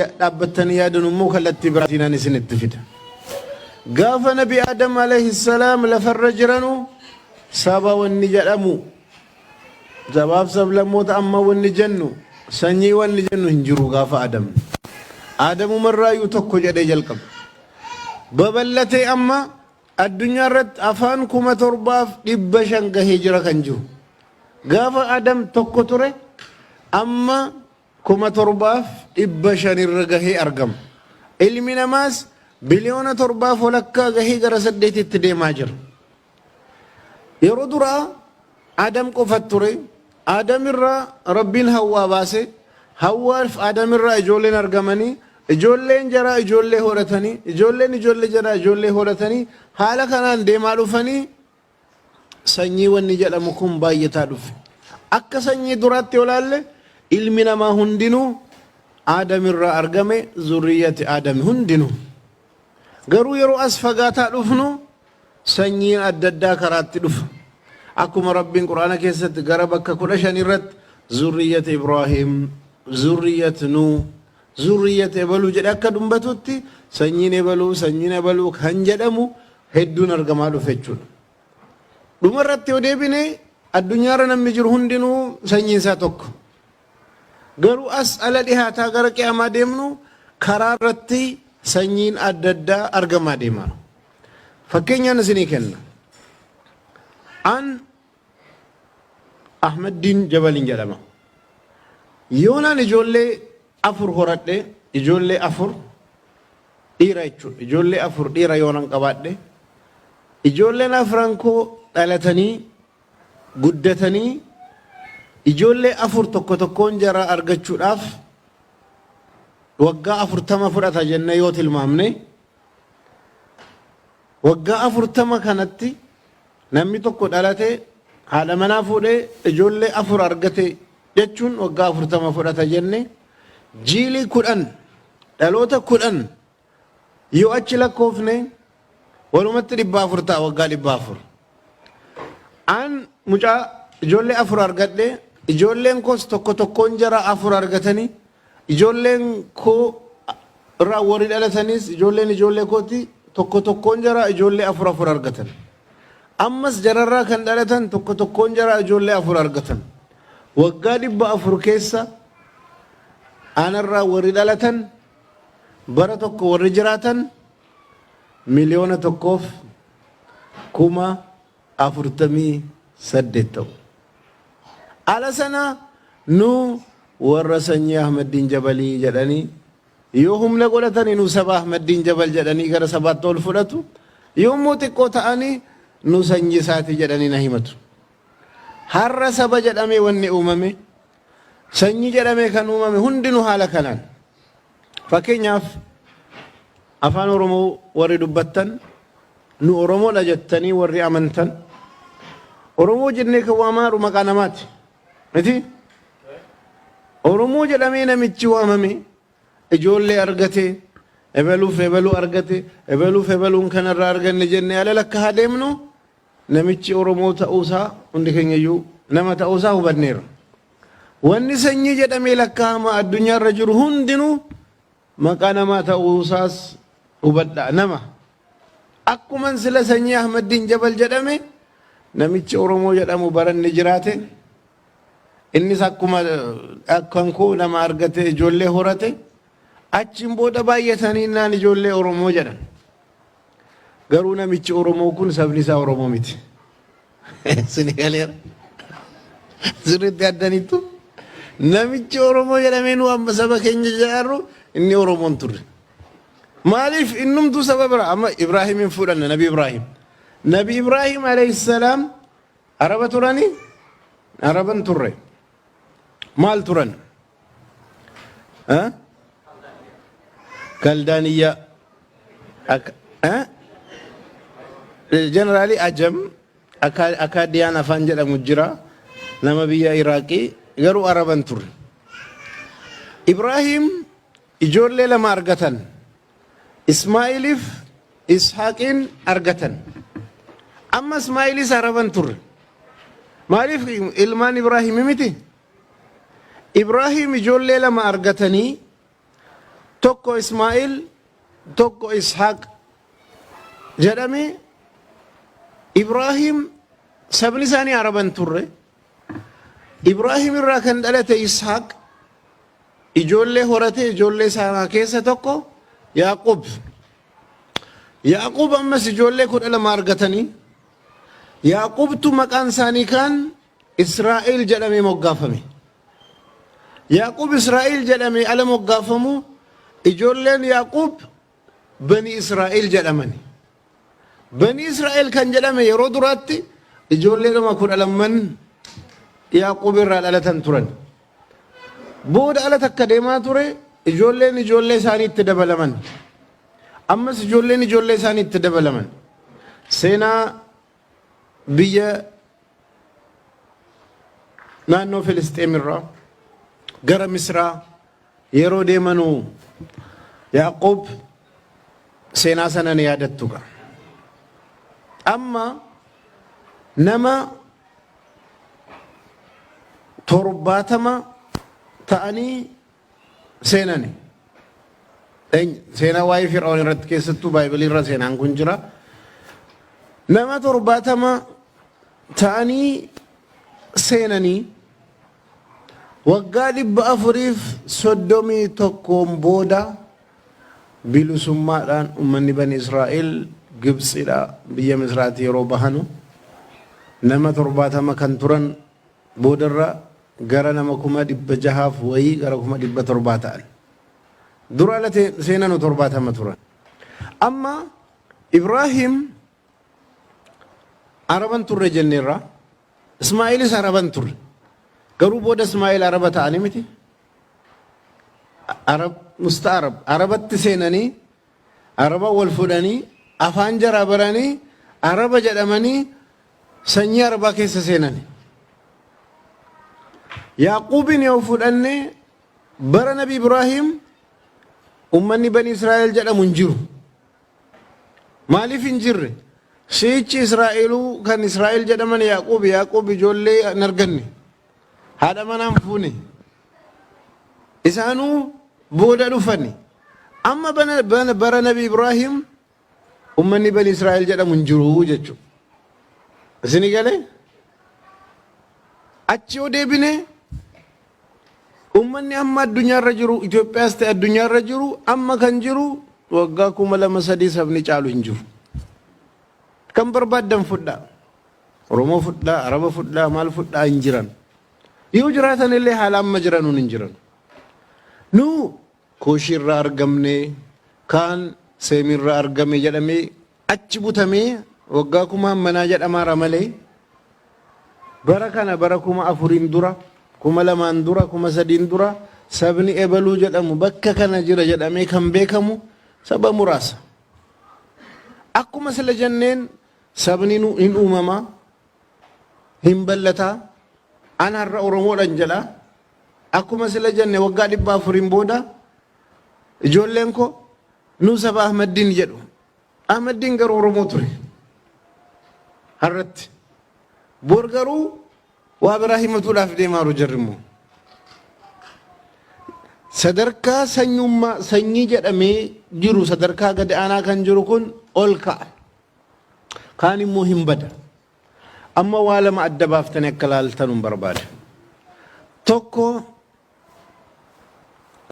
Dhaabbattanii yaadan immoo kallattii biraatiin ani isinitti fida. Gaafa Nabi Aadam alayhi salaam lafarra jiranu saba wanni jedhamu, sabaaf sablammoota amma wanni jennu, sanyii wanni jennu hin jiru gaafa Aadam. Aadamumarraayyuu tokko jedhee jalqabe. Babal'atee amma addunyaa irratti afaan 7500 gahee jira kan jiru. Gaafa Aadam tokko ture, amma 7500 irra gahee argama. Ilmi namaas biliyoona 7.5 gahee gara 8tti deemaa jira. Yeroo duraa Adam qofa ture. Adam irraa Rabbiin Hawwaa baase. Hawwaaf Adam irraa ijoolleen argamanii, ijoolleen jaraa ijoollee horatanii, ijoolleen ijoollee jaraa ijoollee horatanii, haala kanaan deemaa dhufanii sanyii wanni jedhamu kun baay'ataa dhufe. Akka sanyii duraatti yoo ilaalle, ilmi namaa hundinuu Aadam irraa argame, zurriyyati Aadami hundinuu. Garuu yeroo as fagaataa dhufnu sanyiin adda addaa karaatti dhufa. Akkuma Rabbiin Qur'aana keessatti gara bakka 15 irratti zurriyyat Ibraahim, zurriyyat Nuh, zurriyyat ebaluu jedhe akka dubbatutti, sanyiin ebaluu, sanyiin ebaluu kan jedhamu hedduun argamaa dhufe jechuudha. Dhuma irratti yoo deebine, addunyaarra namni jiru hundinuu sanyiin isaa tokko. Garuu as ala dhihaataa gara qiyaamaa deemnu karaa irratti sanyiin adda addaa argamaa deema. Fakkeenyaan isinii kenna. An Ahmaddiin Jabaliin jedhama. Yoonaan ijoollee afur horadhe, ijoollee afur dhiira jechuudha. Ijoollee afur dhiira yoonan qabaadhe, ijoolleen afran koo dhalatanii guddatanii ijoollee afur tokko tokkoon jaraa argachuudhaaf waggaa 40 fudhata jennee yoo tilmaamne, waggaa 40 kanatti namni tokko dhalate, haadha manaa fuudhee, ijoollee afur argate jechuun waggaa 40 fudhata jenne, jiilii 10, dhaloota 10 yoo achi lakkoofne, walumatti 400 ta'a, waggaa 400. An mucaa ijoollee afur argadhe, ijoolleen koos tokko tokkoon jara afur argatanii, ijoolleen koo irraa warri dhalatanis, ijoolleen ijoollee kooti tokko tokkoon jara ijoollee afur afur argatan. Ammas jararraa kan dhalatan tokko tokkoon jara ijoollee afur argatan. Waggaa 400 keessa anarraa warri dhalatan, bara tokko warri jiraatan 1,048,000 ta'u. Ala sana nu warra sanyii Ahmaddiin Jabalii jedhanii yoo humna godhatanii, nu saba Ahmaddiin Jabal jedhanii gara sabaatti ol fudhatu, yommuu xiqqoo ta'anii nu sanyii isaati jedhanii na himatu. Har'a saba jedhamee wanni uumame, sanyii jedhamee kan uumame hundinuu haala kanaan. Fakkeenyaaf, afaan Oromoo warri dubbattan, nu Oromoodha jettanii warri amantan, Oromoo jennee kan waamaaru maqaa namaati. Miti? Oromoo jedhamee namichi waamame ijoollee argate, ebeluuf ebeluu argate, ebeluuf ebeluun kanarraa arganne jennee ala lakka haa deemnu, namichi Oromoo ta'uusaa hundi keenya iyyuu nama ta'uusaa hubanneerra. Wanni sanyii jedhamee lakkaa'ama addunyaarra jiru hundinuu maqaa namaa ta'uusaas hubadhaa. Nama. Akkuman sila sanyii Ahmaddiin Jabal jedhame, namichi Oromoo jedhamu baranni jiraate, innis akkuma akkan koo nama argate, ijoollee horate, achiin booda baay'atanii naan ijoollee Oromoo jedhan. Garuu namichi Oromoo kun sabni isaa Oromoo miti. Sini galeera. Sirriitti addaniittu, namichi Oromoo jedhamee nu amma saba keenya jedhaarru inni Oromoon turre. Maaliif? Innumtuu saba bira. Amma Ibraahimin fudhanna, Nabi Ibraahim. Nabi Ibraahim alayhi salaam Araba turani? Araban turre. Maal turan? Kaldaaniyyaa. Generally Ajam, Akaadiyaan afaan jedhamu jira. Nama biyya Iraaqii, garuu Araban turre. Ibraahim ijoollee lama argatan. Ismaa'iliif Ishaaqiin argatan. Amma Ismaa'ilis Araban turre. Maaliif? Ilmaan Ibraahim miti? Ibraahim ijoollee lama argatanii. Tokko Ismaa'il, tokko Ishaaq jedhame. Ibraahim sabni isaanii Araban turre. Ibraahim irraa kan dhalate Ishaaq ijoollee horate, ijoollee isaa keessa tokko Yaaqub. Yaaqub ammas ijoollee 12 argatanii, Yaaqubtu maqaan isaanii kaan Israa'el jedhamee moggaafame. Yaaqub Israa'el jedhamee ala moggaafamu, ijoolleen Yaaqub Bani Israa'el jedhamani. Bani Israa'el kan jedhame yeroo duraatti ijoolleedhuma 12n Yaaqub irraa dhalatan turan. Booda ala takka deemaa ture, ijoolleen ijoollee isaanii itti dabalaman. Ammas ijoolleen ijoollee isaanii itti dabalaman. Seenaa biyya naannoo Filisxeem irraa gara Misraa yeroo deemanuu Yaaqoob seenaa sana ni yaadattu gaa. Amma nama 70 ta'anii seenani. Seenaa waa'ee Fir'awn irratti keessattuu Baay'ibilii irra seenaan kun jira. Nama 70 ta'anii seenanii waggaa 431n booda bilisummaadhaan uummanni Bani Israa'el Gibxiidha biyya Misraatti yeroo bahanu nama 70 kan turan boodarra gara nama 600,000 wayii gara 700,000 ta'an. Dura ala seenanu 70 turan. Amma Ibraahim Araban turre jenneerra. Ismaa'ilis Araban turre. Garuu booda Ismaa'il Araba ta'anii miti. Arab musta'arab Arabatti seenanii, Araba wal fuudhanii, afaan jaraa baranii, Araba jedhamanii sanyii Arabaa keessa seenani. Yaaquubin yoo fudhanne, bara Nabi Ibraahim ummanni Bani Israa'el jedhamu hin jiru. Maaliif hin jirre? Siichi Israa'eluu kan Israa'el jedhaman Yaaquub, Yaaquub ijoollee hin arganne. Haadha manaa hin fuune. Isaanuu booda dhufani. Amma bara Nabi Ibraahim ummanni Bani Israa'el jedhamu hin jiru jechuudha. Isinii galee? Achi yoo deebine, ummanni amma addunyaarra jiru, Itoophiyaas ta'e addunyaarra jiru, amma kan jiru waggaa 2000 3 sabni caalu hin jiru. Kan barbaaddan fudhaa. Oromoo fudhaa, Araba fudhaa, maal fudhaa, hin jiran. Yoo jiraatan illee haala amma jiranuun hin jiran. Nu Kuushii irraa argamne, kaan Seemii irraa argame jedhamee achi butamee waggaa kuma hammanaa jedhamaara malee, bara kana bara 4000n dura, 2000n dura, 3000n dura sabni ebaluu jedhamu bakka kana jira jedhamee kan beekamu saba muraasa. Akkuma sila jenneen, sabni hin uumama, hin ballataa. An har'a Oromoodhan jedha. Akkuma sila jenne, waggaa 400n booda ijoolleen koo nu saba Ahmaddiin jedhu. Ahmaddiin garuu Oromoo ture. Har'atti. Bor garuu waa biraa himatuudhaaf deemaaru jarri immoo. Sadarkaa sanyummaa sanyii jedhamee jiru, sadarkaa gad aanaa kan jiru kun ol ka'a. Kaan immoo hin bada. Amma waa lama adda baaftanii akka laaltan hin barbaada. Tokko,